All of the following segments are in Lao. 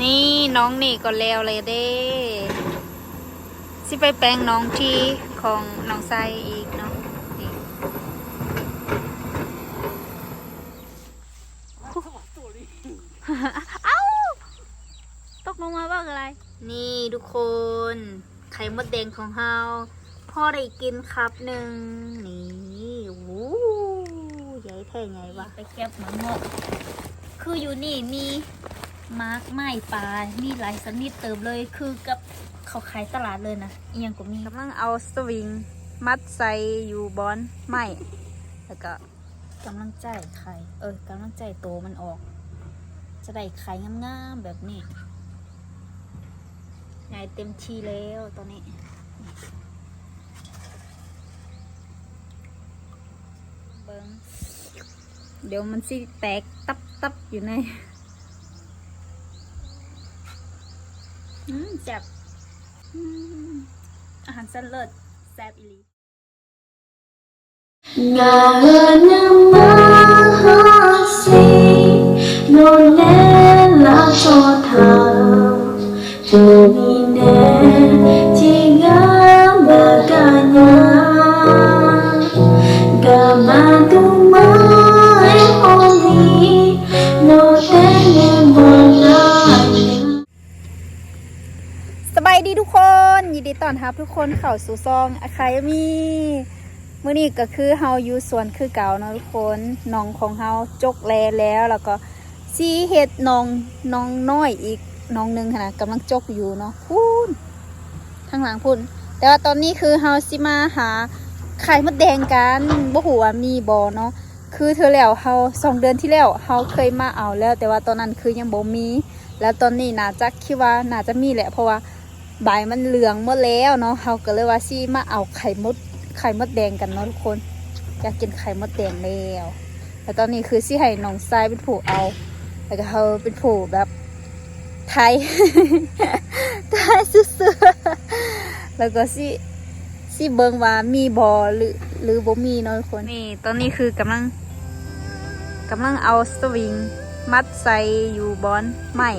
ນີ້ນ້ອງນີ້ກໍແລ້ວເລີຍເດ້ ຊິໄປແປງນ້ອງທີ່ຂອງນ້ອງຊາຍອີກເນາະ ນີ້ ເອົ້າ ຕົກລົງມາເບິ່ງອະໄລ ນີ້ທຸກຄົນ ໄຂ່ມົດແດງຂອງເຮົາ ພໍໄດ້ກິນຄັບໜຶ່ງ ນີ້ ໂອ້ ໃຫຍ່ແທ້ໃຫຍ່ວ່າ ໄປເກັບໝາກເງາະ ຄືຢູ່ນີ້ມີໝາກໄມ້ປ່າ ມີຫຼາຍຊະນິດເຕີບເລີຍ ຄືກັບເຂົາຂາຍຕະຫຼາດເລີຍນະ ອີ່ຫຍັງກໍມີ ກຳລັງເອົາສະວິງມັດໃສ່ຢູ່ບ່ອນໄມ້ ແລ້ວກໍ ກຳລັງໃຈໄຂ່ ເອີ ກຳລັງໃຈໂຕມັນອອກ ຈະໄດ້ໄຂ່ງາມໆແບບນີ້ ໃຫຍ່ເຕັມທີ່ແລ້ວຕອນນີ້ ເບິ່ງ ດຽວມັນຊິແຕກຕັບໆຢູ່ໃນ ອືມ ແຊບ ອືມ ອາຫານຊັ້ນເລີດ ແຊບອີ່ຫຼີ. ງາເອີນມາຫາເສໂນແນລາໂຊທາໂຕນີແນທີ່ງາມບາກາຍາກາມາຕຸມາເອໂອນີໂນແຕເນມາລາ ສະບາຍດີທຸກຄົນ ຍິນດີຕ້ອນຮັບທຸກຄົນເຂົ້າສູ່ຊ່ອງອາຄາຍາມີ ມື້ນີ້ກໍຄືເຮົາຢູ່ສວນຄືເກົ່າເນາະທຸກຄົນ ໜອງຂອງເຮົາຈົກແລແລ້ວ ແລ້ວກໍຊິເຮັດໜອງ ໜອງນ້ອຍອີກໜອງໜຶ່ງຫັ້ນນະ ກຳລັງຈົກຢູ່ເນາະ ພຸ້ນ ທາງຫຼັງພຸ້ນ ແຕ່ວ່າຕອນນີ້ຄືເຮົາຊິມາຫາໄຂ່ມົດແດງກັນ ບໍ່ຮູ້ວ່າມີບໍ່ເນາະ ຄືເທື່ອແລ້ວເຮົາ ສອງເດືອນທີ່ແລ້ວເຮົາເຄີຍມາເອົາແລ້ວ ແຕ່ວ່າຕອນນັ້ນຄືຍັງບໍ່ມີ ແລ້ວຕອນນີ້ໜ້າຈະ ຄິດວ່າໜ້າຈະມີແຫຼະ ເພາະວ່າໃບມັນເຫຼືອງໝົດແລ້ວເນາະ ເຮົາກໍເລີຍວ່າຊິມາເອົາໄຂ່ມົດ ໄຂ່ມົດແດງກັນເນາະທຸກຄົນ ຢາກກິນໄຂ່ມົດແດງແລ້ວ ແລ້ວຕອນນີ້ຄືຊິໃຫ້ນ້ອງຊາຍເປັນຜູ້ເອົາ ແລ້ວກໍເຮົາເປັນຜູ້ແບບຖ່າຍ ຖ່າຍຊື່ໆ ແລ້ວກໍຊິ ຊິເບິ່ງວ່າມີບໍ່ ຫຼື ຫຼືບໍ່ມີເນາະທຸກຄົນ ນີ້ ຕອນນີ້ຄືກຳລັງ ກຳລັງເອົາສະວິງມັດໃສ່ຢູ່ບ່ອນໄມ້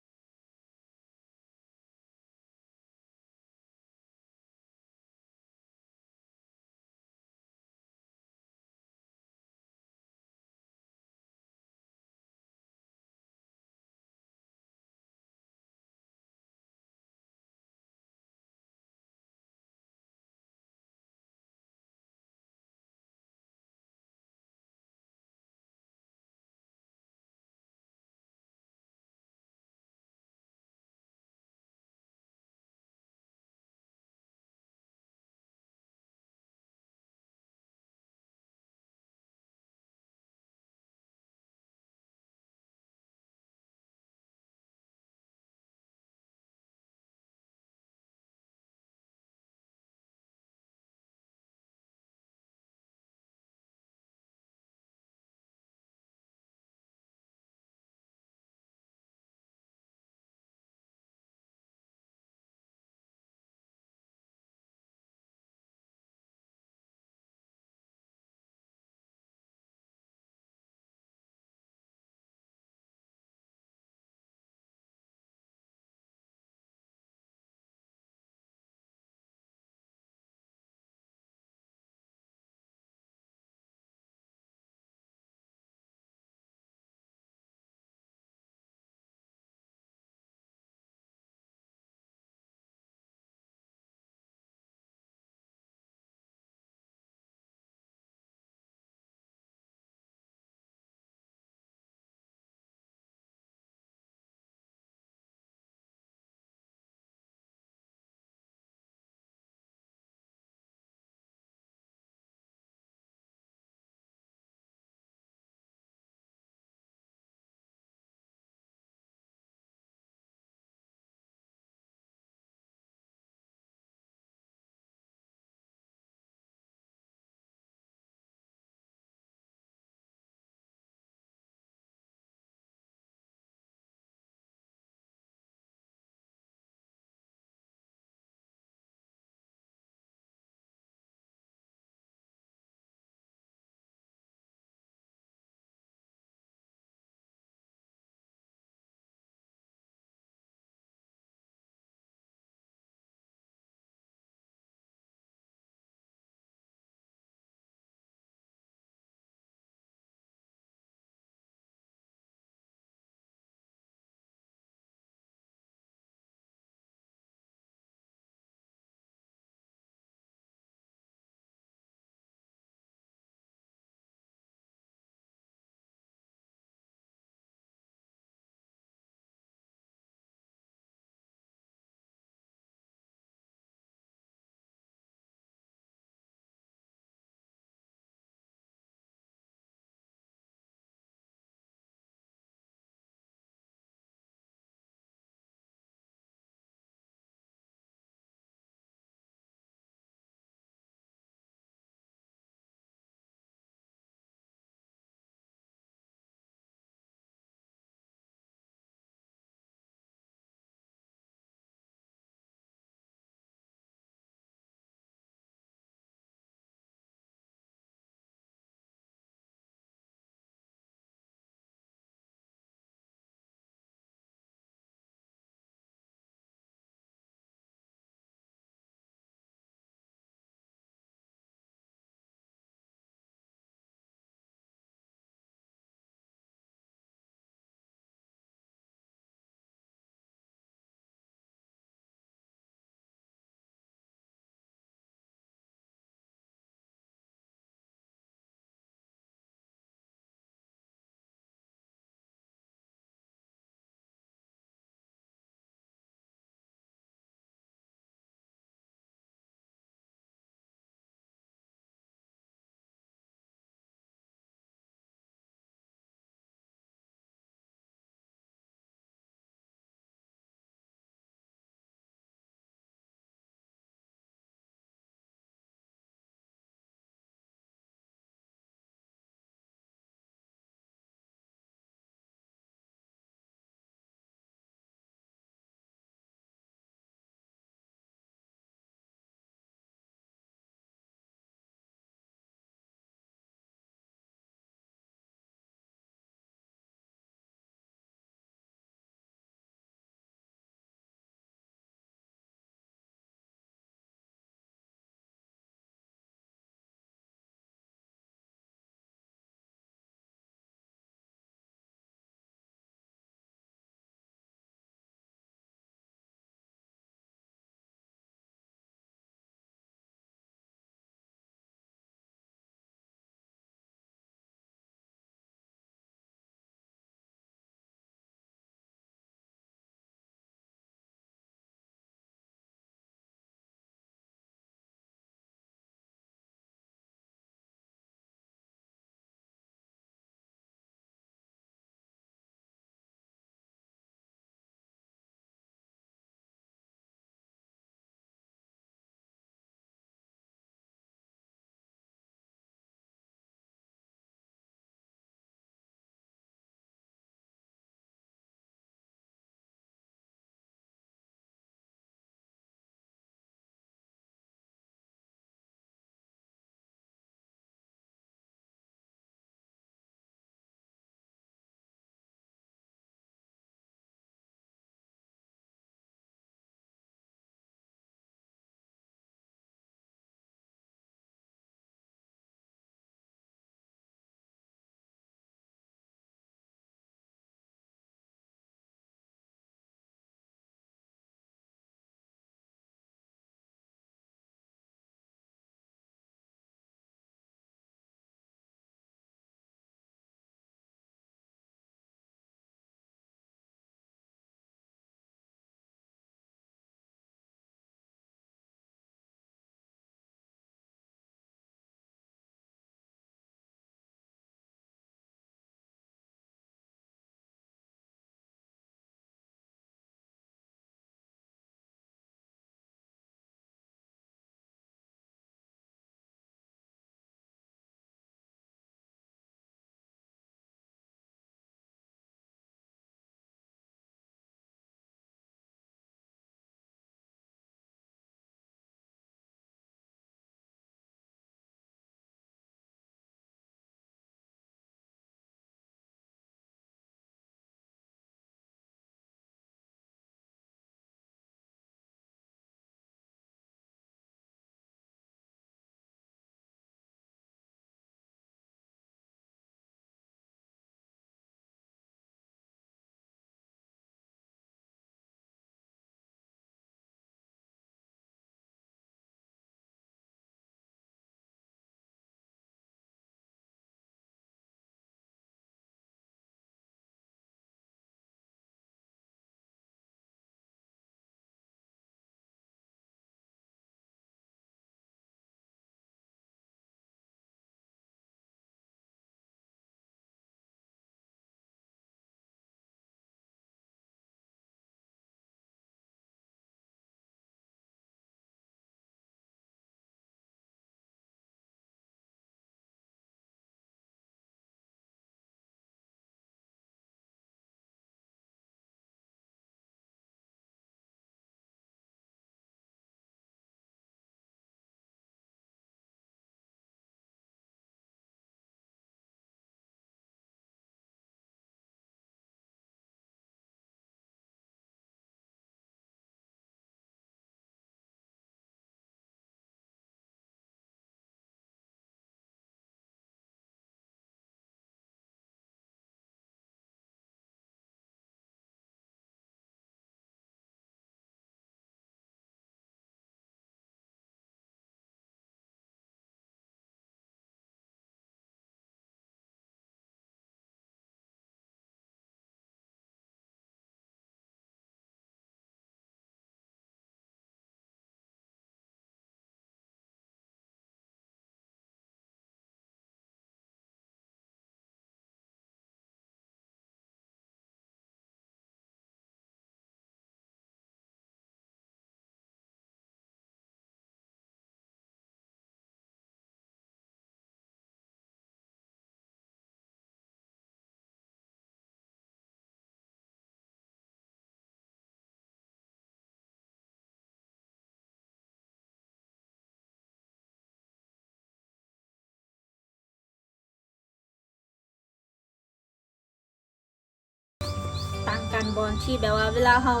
ຕ່າງກັນບ່ອນທີ່ແບບວ່າເວລາເຮົາ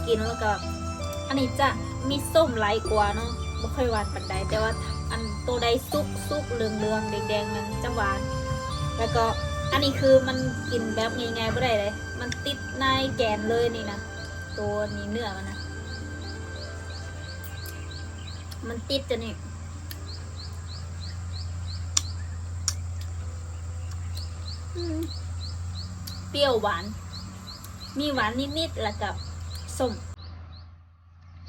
ກິນແລ້ວກໍ ອັນນີ້ຈະມີສົ້ມຫຼາຍກວ່າເນາະ ບໍ່ຄ່ອຍຫວານປານໃດ ແຕ່ວ່າອັນໂຕໃດສຸກໆ ເຫຼືອງໆ ແດງໆ ແມ່ນຈະຫວານ ແລ້ວກໍອັນນີ້ຄືມັນກິນແບບງ່າຍໆ ບໍ່ໄດ້ເດ້ ມັນຕິດໃນແກນເລີຍນີ້ນະ ໂຕນີ້ເນື້ອມັນນະ ມັນຕິດຈະນີ້ ອືມ ປ່ຽວຫວານ ມີຫວານນິດໆ ແລ້ວກໍສົ້ມ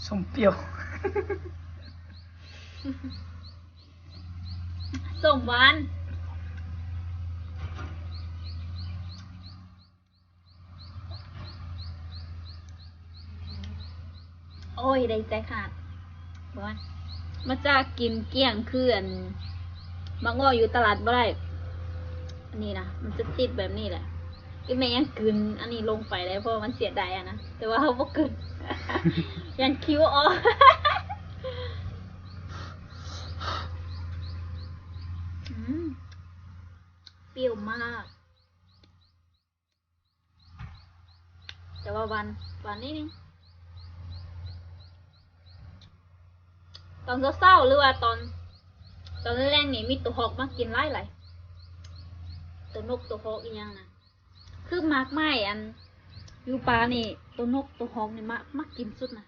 ສົ້ມປ່ຽວ ສົ້ມຫວານ. ໂອ້ຍ ໄດ້ໃຈຂາດ ບໍ່ວ່າ ມາຈາກກິນກ້ຽງຄືອັນ ໝາກງໍ້ຢູ່ຕະຫຼາດບໍ່ໄດ້ ອັນນີ້ນະ ມັນຈະຕິດແບບນີ້ແຫຼະ ອີແມ່ຍັງກືນອັນນີ້ລົງໄປໄດ້ ເພາະວ່າມັນເສຍດາຍຫັ້ນນະ ແຕ່ວ່າເຮົາບໍ່ກືນ ຢ້ານຄິວອອກ ອືມ ປ່ຽວມາກ. ແຕ່ວ່າຫວານ ຫວານນິດໜຶ່ງ ຕອນເຊົ້າໆ ຫຼືວ່າຕອນ ຕອນແລງໆ ນີ້ມີໂຕຮອກມາກິນຫຼາຍໆ ໂຕນົກໂຕຮອກອີ່ຫຍັງນະ ຄືໝາກໄມ້ອັນຢູ່ປ່ານີ້ ໂຕນົກໂຕຮອກນີ້ມາ ມາກິນສຸດນະ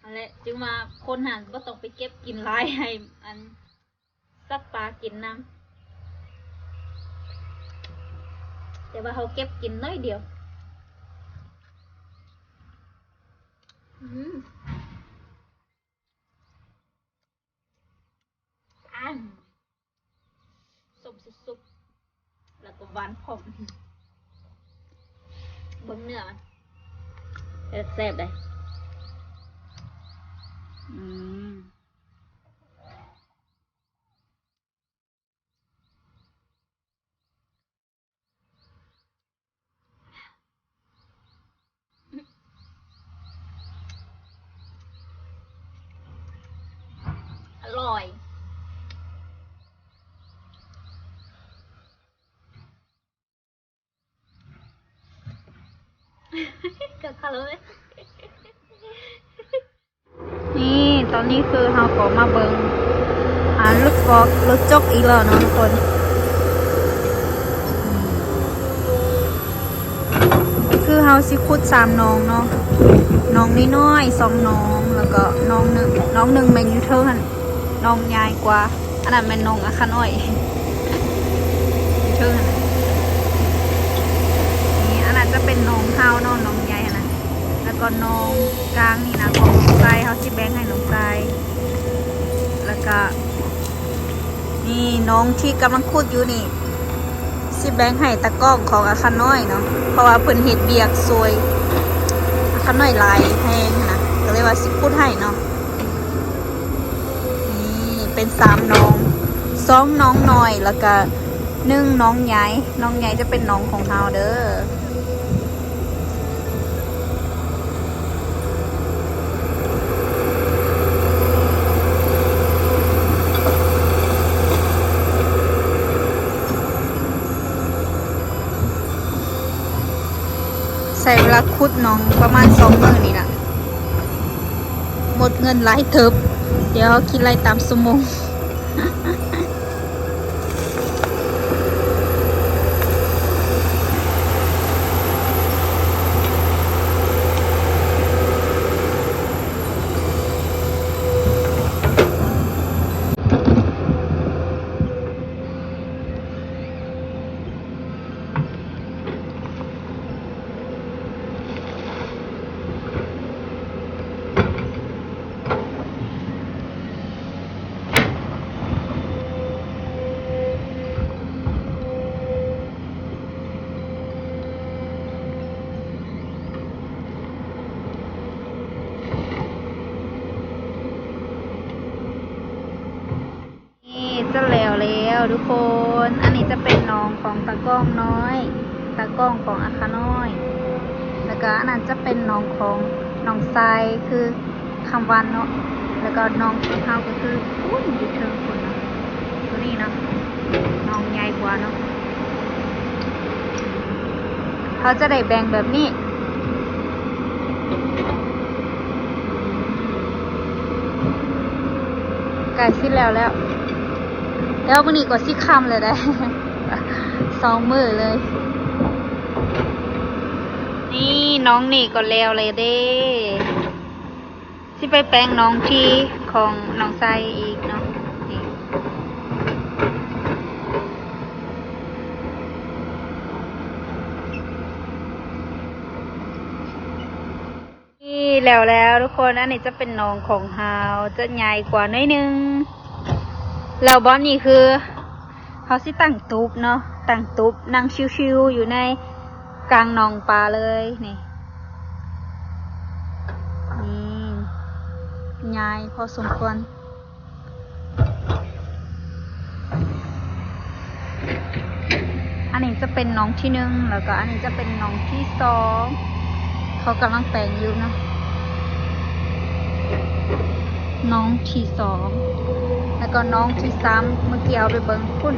ຫັ້ນແຫຼະ ຈຶ່ງວ່າຄົນຫັ້ນບໍ່ຕ້ອງໄປເກັບກິນຫຼາຍ ໃຫ້ອັນ ສັດປ່າກິນນຳ ແຕ່ວ່າເຮົາເກັບກິນໜ້ອຍດຽວ ອືມ ອັນ ສົ້ມສຸກໆ ແລ້ວກໍຫວານພ້ອມ ເບິ່ງເນື້ອມັນ ແຊບໆ ເດ້ ອືມ. ອະລ່ອຍ. ກໍຄາໂລເລີຍ ນີ້ ຕອນນີ້ຄືເຮົາກໍມາເບິ່ງ ອ່າ ລົດຟອກ ລົດຈົກອີກແລ້ວເນາະທຸກຄົນ ຄືເຮົາຊິຂຸດສາມໜອງເນາະ ໜອງນ້ອຍໆ ສອງໜອງ ແລ້ວກໍໜອງໜຶ່ງ ໜອງໜຶ່ງແມ່ນຢູ່ເທິງຫັ້ນ ໜອງໃຫຍ່ກວ່າ ອັນນັ້ນແມ່ນໜອງອາຄານ້ອຍ ຢູ່ເທິງຫັ້ນນະ ນີ້ ອັນນັ້ນຈະເປັນໜອງເຮົາເນາະ ໜອງໃຫຍ່ຫັ້ນນະ ແລ້ວກໍໜອງກາງນີ້ນະ ຂອງນ້ອງຊາຍ ເຮົາຊິແບ່ງໃຫ້ນ້ອງຊາຍ ແລ້ວກະ ນີ້ ໜອງທີ່ກຳລັງຂຸດຢູ່ນີ້ ຊິແບ່ງໃຫ້ຕາກ້ອງຂອງອາຄານ້ອຍເນາະ ເພາະວ່າເພິ່ນເຮັດວຽກຊ່ວຍອາຄານ້ອຍຫຼາຍແຮງຫັ້ນນະ ກໍເລີຍວ່າຊິຂຸດໃຫ້ເນາະ. ນີ້ເປັນສາມໜອງ ສອງໜອງນ້ອຍ ແລ້ວກະໜຶ່ງໜອງໃຫຍ່ ໜອງໃຫຍ່ຈະເປັນໜອງຂອງເຮົາເດີ. ໃຊ້ເວລາຂຸດໜອງປະມານສອງມື້ນີ້ລະ ໝົດເງິນຫຼາຍເຕີບ. ດຽວເຮົາຄິດໄລ່ຕາມຊົ່ວໂມງ. ນີ້ຈະແລ້ວແລ້ວທຸກຄົນ. ອັນນີ້ຈະເປັນໜອງຂອງຕາກ້ອງນ້ອຍ ຕາກ້ອງຂອງອາຄານ້ອຍ ແລ້ວກະອັນນັ້ນຈະເປັນໜອງຂອງນ້ອງຊາຍ ຄືຄຳວັນເນາະ ແລ້ວກະໜອງຂອງເຮົາກໍຄືພຸ້ນ ຢູ່ເທິງພຸ້ນເນາະ. ໂຕນີ້ເນາະ ໜອງໃຫຍ່ກວ່າເນາະ. ເຮົາຈະໄດ້ແບ່ງແບບນີ້. ໃກ້ຊິແລ້ວແລ້ວ. ແລ້ວມື້ນີ້ກໍຊິຄ່ຳແລ້ວເດ້ ສອງມື້ເລີຍ. ນີ້ນ້ອງນີ້ກໍແລ້ວເລີຍເດ້. ຊິໄປແປງໜອງທີ່ຂອງນ້ອງໄຊອີກເນາະ. ນີ້ແລ້ວແລ້ວທຸກຄົນ, ອັນນີ້ຈະເປັນໜອງຂອງເຮົາ, ຈະໃຫຍ່ກວ່າໜ້ອຍໜຶ່ງ. ແລ້ວບ່ອນນີ້ຄື ເຮົາຊິຕັ້ງຕູບເນາະ, ຕັ້ງຕູບນັ່ງຊິວໆຢູ່ໃນກາງໜອງປາເລີຍນີ້. ນີ້ໃຫຍ່ພໍສົມຄວນ. ອັນນີ້ຈະເປັນໜອງທີໜຶ່ງ ແລ້ວກໍອັນນີ້ຈະເປັນໜອງທີສອງ. ເຂົາກຳລັງແປງຢູ່ເນາະ. ໜອງທີສອງ ແລ້ວກໍໜອງທີສາມ ເມື່ອກີ້ເຮົາໄປເບິ່ງພຸ້ນ.